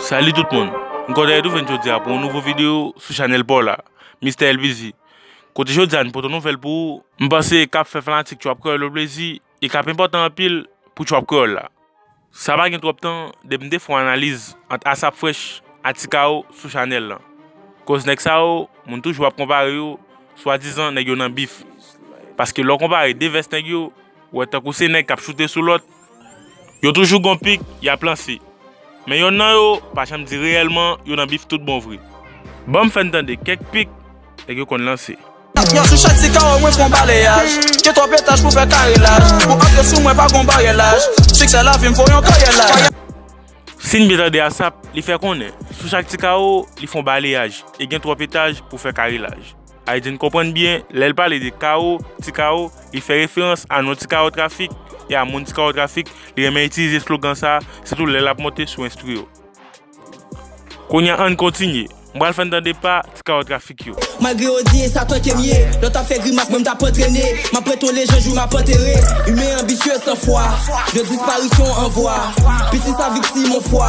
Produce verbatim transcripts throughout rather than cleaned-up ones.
Salut tout moun. M kontan retwouve n jodi a pou yon nouvo videyo sou chanèl pa w la, Mister L B Z. Kote jodi a n pote yon nouvèl pou ou, m panse k ap fè fanatik Trap Kreyòl yo plezi e k ap enpòtan anpil pou Trap Kreyòl la. Sa pa gen twòp tan depi m te fè yon analiz ant Asap Fresh ak Ti Kawo sou chanèl lan. Koz nèg sa yo, moun toujou ap konpare yo, swadizan nèg yo nan bif. Paske lè w konpare de vès nèg yo, ou wè tankou se nèg k ap choute sou lòt. Yo toujou gon pik y ap lanse. Men yonn nan yo pa janm di reyèlman yo nan bif tout bon vre. Ban m fè n tande kèk pik nèg yo konn lanse. Yon sou chak Ti Kawo mwen fè yon baleyaj. Gen twòp etaj pou fè karelaj. Pou antre sou mwen pa gon baryè laj. Siksè lavi m fò yon karyè laj. Si n byen tande Asap, li fè konnen, sou chak Ti Kawo, li fè yon baleyaj. E gen twòp etaj pou fè karelaj. Ayiti n konprann byen, lè l pale de Kawo, Ti Kawo, li fè referans a non Ti Kawo Trafik e a moun Ti Kawo Trafik, li renmen itilize slogan sa, sitou lè l ap monte sou enstri yo. Kounye a ann kontinye, m pral fè n tande pa Ti Kawo Trafik yo. Malgre yo di e sa tanke m ye, lè w t ap fè grimas mwen m t ap antrene. M ap ret yon lejann jou m ap antere. Imen anbisye san fwa. Yo disparisyon an vwa. Piti sa viktim an fwa.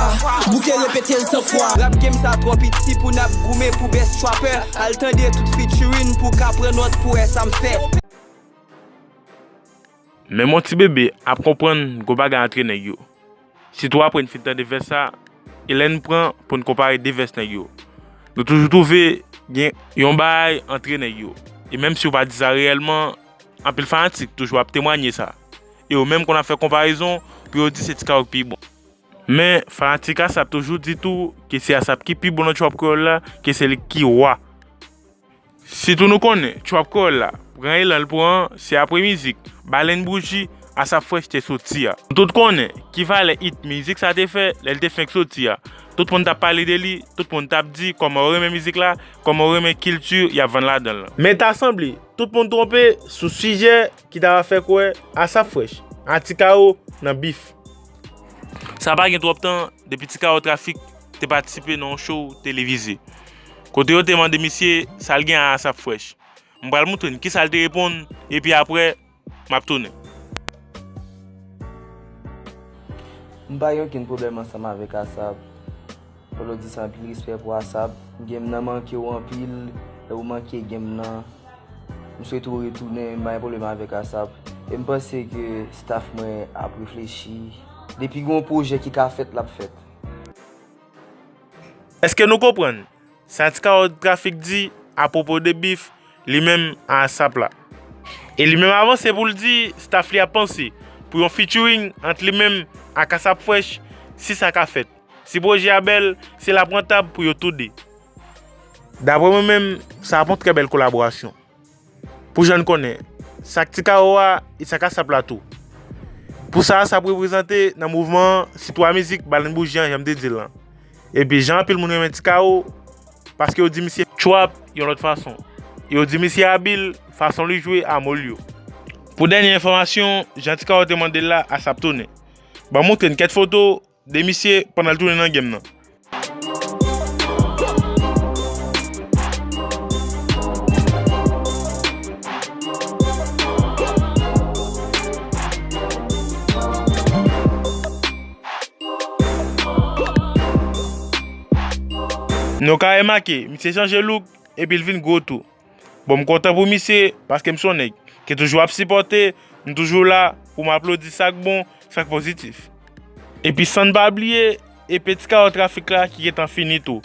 Bouke repete l san fwa. Rap game sa twò piti pou n ap goumen pou best trapper. Al tande tout featuring pou ka pran nòt pou wè sa m fè. Menm yon ti bebe ap konprann gwo bagay antre nèg yo. Sitou apre n fin tande vès sa, e lè n pran pou n konpare de vès nèg yo, nou toujou twouve gen yon bagay antre nèg yo. E menm si yo pa di sa reyèlman, anpil fanatik toujou ap temwanye sa. E yo menm konn ap fè konparezon pou yo di se Ti Kawo k pi bon. Men, fanatik Asap toujou di tou ke se Asap ki pi bon nan trap kreyòl la, ke se li ki wa. Sitou nou konnen, trap kreyòl la, pran elan l pran an, se apre mizik Balenn Bouji, Asap Fresh te soti a. Nou tout konnen ki valè it mizik sa te fè lè l te fenk soti a. Tout moun t ap pale de li, tout moun t ap di kòman yo renmen mizik la, kòman yo renmen kilti y ap vann ladan l lan. Men ta sanble, tout moun twonpe sou sijè ki ta va fè kwè Asap Fresh ak Ti Kawo nan bif. Sa pa gen twòp tan depi Ti Kawo Trafik te patisipe nan yon show televize, kote yo te mande misye sa l gen a Asap Fresh. M pral montre n kisa l te reponn, epi apre, m ap tounen. M pa gen okenn pwoblèm ansanm avèk Asap. Fò nou di sa, anpil respè pou Asap. Game nan manke w anpil, lè ou manke game nan, m swete w retounen, m pa gen pwoblèm avèk Asap. E m panse ke staff mwen ap reflechi. Depi gen yon pwojè ki ka fèt, l ap fèt. Èske nou konprann sa Ti Kawo Trafik di apwopo de bif li menm a Asap la? E li menm avanse pou l di staff li ap panse pou yon featuring ant li menm ak Asap Fresh, si sa ka fèt. Si pwojè a bèl, se l ap rantab pou yo toude. Daprè mwen menm, sa ap yon trè bèl kolaborasyon. Pou jan n konnen, sa k Ti Kawo a, e sa k Asap la tou. Pou sa Asap reprezante nan mouvman an, se twa mizik Balenn Bouji an, jan m te di l lan. Epi jan anpil moun renmen Ti Kawo, paske yo di misye trap yon lòt fason. Yo di misye abil fason li jwe a mo l yo. Pou dènye enfòmasyon, jan Ti Kawo te mande l la, Asap tounen. Ban m montre n kèk foto de misye pandan l tounen nan game nan. Nou ka remake, misye chanje look epi l vin gwo tou. Bon, m kontan pou misye, paske m se yon nèg ki toujou ap sipòte, m toujou la pou m aplodi sa k bon, sa k pozitif. Epi san n pa bliye, E Ti Kawo Trafik la ki gentan fini tou.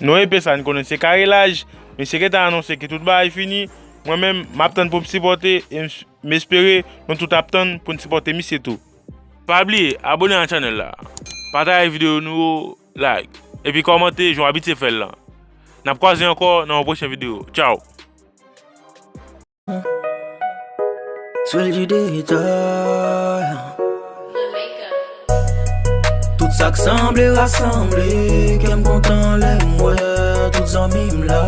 Non, E P sa n konnen se karelaj, misye gentan anonse ke tout bagay fini. Mwen menm, m ap tann pou m sipòte e m, m espere nou tout ap tann pou n sipòte misye tou. Pa bliye abòne ak chanèl la, pataje videyo nou yo, like, epi kòmante jan w abitye fè l lan. N ap kwaze ankò nan yon pwochen videyo. Tchaw! Swell G Digital. Tout sa k sanble rasanble, kè m kontan lè m wè tout zanmi m la.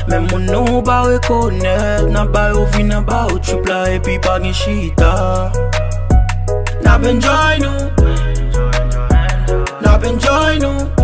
Menm moun nou pa rekonèt, n ap ba yo vi, n ap ba yo trip la, epi pa gen chita. N ap enjoy nou, n ap enjoy nou.